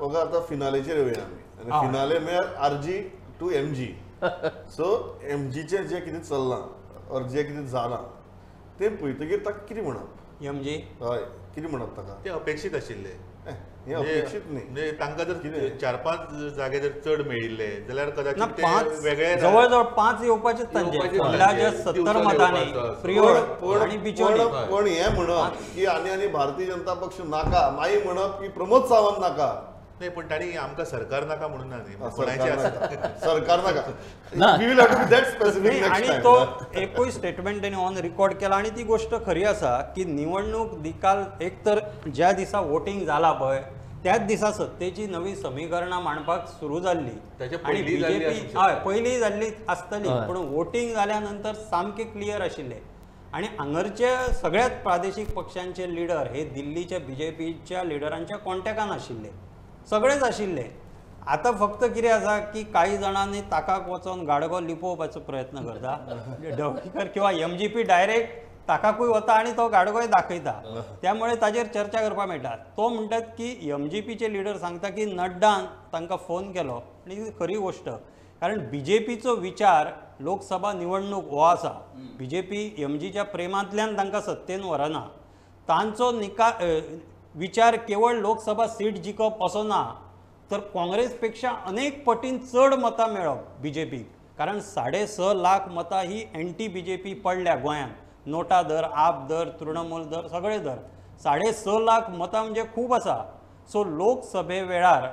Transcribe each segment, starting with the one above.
बघा आता फिनालेचेर येवया आमी आनी फिनाले म्हळ्यार RG to MG. So एमजीचें जें कितें चल्लां ऑर जें कितें जालां तें पळयतकीर ताका कितें म्हणप? एमजी हय, कितें म्हणप ताका? ते अपेक्षीत आशिल्ले. हें अपेक्षीत न्ही. म्हणजे तांकां जर 4-5 जागे जर चड मेळिल्ले जाल्यार कदाचित ते वेगळे जवळ जवळ 5 येवपाचे तांचे अंदाजे 70 मतांनी प्रियोळ आणि बिचोली. पण हें म्हणप की आनी आनी भारतीय जनता पक्ष नाका, मागीर म्हणप की प्रमोद सावंत नाका. नाही, पण तांणी आमकां सरकार नाका म्हणून ना, न्ही सरकार नाका. We will have to be that specific next आणि टाइम. तो एकूय स्टेटमेंट त्यांनी ऑन रिकॉर्ड केला आणि ती गोष्ट खरी आसा की निवडणूक निकाल एक तर ज्या दिसा वोटिंग जाला पळय त्याच दिसा सत्तेची नवी समीकरणां मांडपाक सुरू जाल्ली. आणि बीजेपी हय पयलीं जाल्ली आसतली, पूण वोटिंग जाल्या नंतर सामकें क्लियर आशिल्लें. आणि हांगरचे सगळ्याच प्रादेशीक पक्षांचे लिडर हे दिल्लीच्या बीजेपीच्या लिडरांच्या कॉन्टॅक्टान आशिल्ले, सगळेच आशिल्ले. आतां फक्त कितें आसा की काही जाणांनी ताकाक वचोन गाडगो लिपोवपाचो प्रयत्न करता. ढवळीकर किंवा एमजीपी डायरेक्ट ताकाकूय वता आनी तो गाडगोय दाखयता, त्यामुळे ताजेर चर्चा करपाक मेळटा. तो म्हणटात की एमजीपीचे लिडर सांगता की नड्डान तांकां फोन केलो आनी ही खरी गोश्ट, कारण बीजेपीचो विचार लोकसभा निवडणूक हो आसा. बीजेपी एमजीच्या प्रेमांतल्यान तांकां सत्तेन व्हरना. तांचो निकाल विचार केवळ लोकसभा सीट जिखप असो ना, तर काँग्रेस पेक्षा अनेक पटीन चड मतां मेळप बीजेपीक, कारण 6.5 लाख मतां ही एंटी बीजेपी पडल्या गोंयांत. नोटा धर, आप धर, तृणमूल धर, सगळे धर, 6.5 लाख मतां म्हणजे खूब आसा. सो लोकसभे वेळार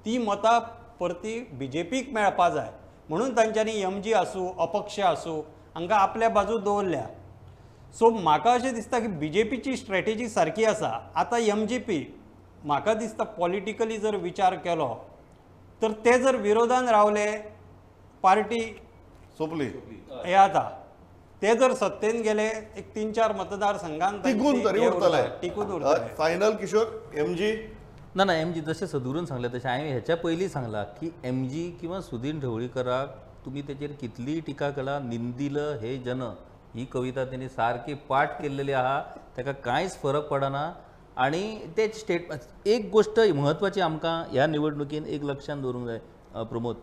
ती मतां परती बीजेपीक मेळपा जाय म्हणून तांच्यांनी एमजी आसूं अपक्ष आसूं हांकां आपल्या बाजू दवरल्या. सो म्हाका अशें दिसता की बीजेपीची स्ट्रॅटेजी सारकी आसा. आतां एमजीपी म्हाका दिसता पॉलिटिकली जर विचार केलो तर ते जर विरोधान रावले पार्टी सोंपली. हे आतां ते जर सत्तेन गेले एक 3-4 मतदारसंघान टिकून तरी उरतले, टिकून उरतले. फायनल किशोर एमजी ना ना एमजी जशें सदगुरून सांगलें तशें हांवें हेच्या पयलीं सांगलां की एमजी किंवा सुदीन ढवळीकराक तुमी तेचेर कितलीय टिका केला, निंदिल हे जन ही कविता तेणी सारकी पाठ केल्लेली आहा, ताका कांयच फरक पडना. आनी ते स्टेट एक गोश्ट म्हत्वाची आमकां ह्या निवडणुकीन एक लक्षांत दवरूंक जाय प्रमोद,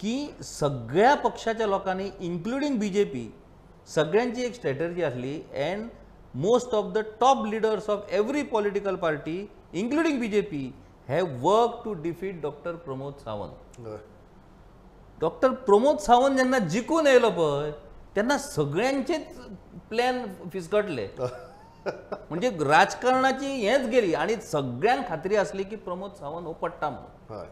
की सगळ्या पक्षाच्या लोकांनी इन्क्लुडींग बीजेपी सगळ्यांची एक स्ट्रॅटर्जी आसली and most of the top leaders of every political party including BJP have work to defeat doctor Pramod Sawant. Doctor Pramod Sawant जेन्ना जिखून येयलो पळय तेन्ना सगळ्यांचेच प्लॅन फिसकटले, म्हणजे राजकारणाची हेच गेली आनी सगळ्यांक खात्री आसली की प्रमोद सावंत हो पडटा म्हणून.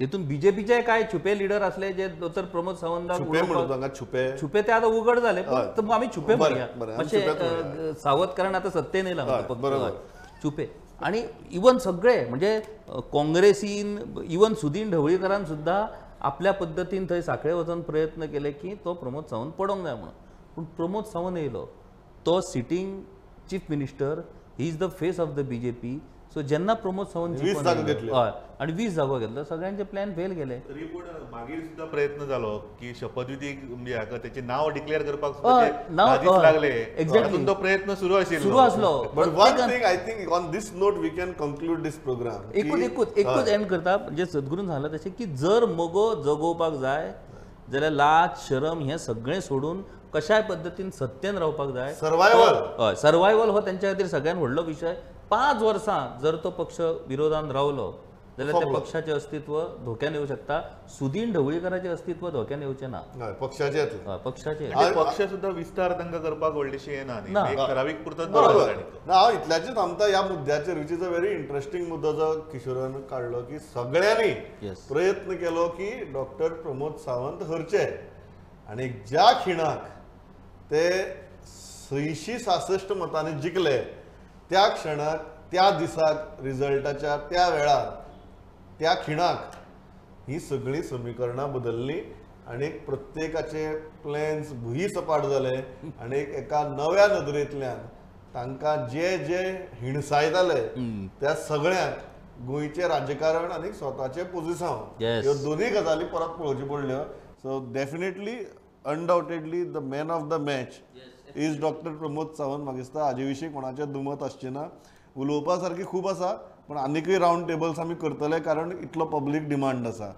तितून बीजेपीचे काय छुपे लिडर असले जे दोतोर प्रमोद सावंताक छुपे छुपे ते आतां उघड जाले, पण आमी छुपे म्हणया मातशे सावंत, कारण आतां सत्तेन येयला छुपे. आनी इवन सगळे म्हणजे काँग्रेसीन इवन सुदीन ढवळीकरान सुद्दां आपल्या पद्दतीन थंय साखळे वचून प्रयत्न केले की तो प्रमोद सावंत पडोंक जाय म्हणून. पूण प्रमोद सावंत येयलो, तो sitting chief minister, he is the face of the BJP. So जेन्ना प्रमोद सावंत 20 जागो घेतले हय आनी 20 जागो घेतलो, सगळ्यांचे प्लॅन फेल गेले. तरी पूण मागीर सुद्दां प्रयत्न जालो की शपथविधी म्हणजे हाका तेचें नांव डिक्लेअर करपाक सुद्दां लागले. एक्झॅक्टली तो प्रयत्न सुरू आशिल्लो, सुरू आसलो. But one thing I think on this note we can conclude this programme. एकूच एकूच एकूच एंड करता, म्हणजे सद्गुरून सांगला तशें की जर मगो जगोवपाक जाय जाल्यार लाज शरम हें सगळें सोडून कशाय पद्दतीन सत्तेन रावपाक जाय. सर्वायवल, हय सर्वायवल हो तेंच्या खातीर सगळ्यान व्हडलो विशय. 5 वर्सां जर तो पक्ष विरोधान रावलो जाल्यार त्या पक्षाचें अस्तित्व धोक्यान येवं शकता. सुदीन ढवळीकराचें अस्तित्व धोक्यान येवचें ना, पक्षाचें पक्षाचें पक्ष सुद्दां विस्तार तांकां करपाक व्हडलीशी येना, ठरावीक पुरतोच. बरोबर ना, हांव इतल्याचेर थांबता ह्या मुद्द्याचेर, which is a very interesting मुद्दो जो किशोरान काडलो की सगळ्यांनी प्रयत्न केलो की डॉक्टर प्रमोद सावंत हरचे, आनी ज्या खिणाक ते 666 मतांनी जिखले त्या क्षणाक, त्या दिसाक, रिजल्टाच्या त्या वेळार, त्या खिणाक ही सगळीं समीकरणां बदल्लीं आनी प्रत्येकाचे प्लॅन्स भुंयी सपाट जाले आनी एका नव्या नदरेंतल्यान तांकां जे जे हिणसायताले त्या सगळ्यांक गोंयचें राजकारण आनी स्वताचें पोजिसांव ह्यो दोनूय गजाली परत पळोवच्यो पडल्यो. So definitely undoubtedly the man of the match is doctor Pramod Sawant. म्हाका दिसता हाजे विशीं कोणाचें दुमत आसचें ना. उलोवपा सारकें खूब आसा, पण आनीकय रावंड टेबल्स आमी करतले, कारण इतलो पब्लीक डिमांड आसा.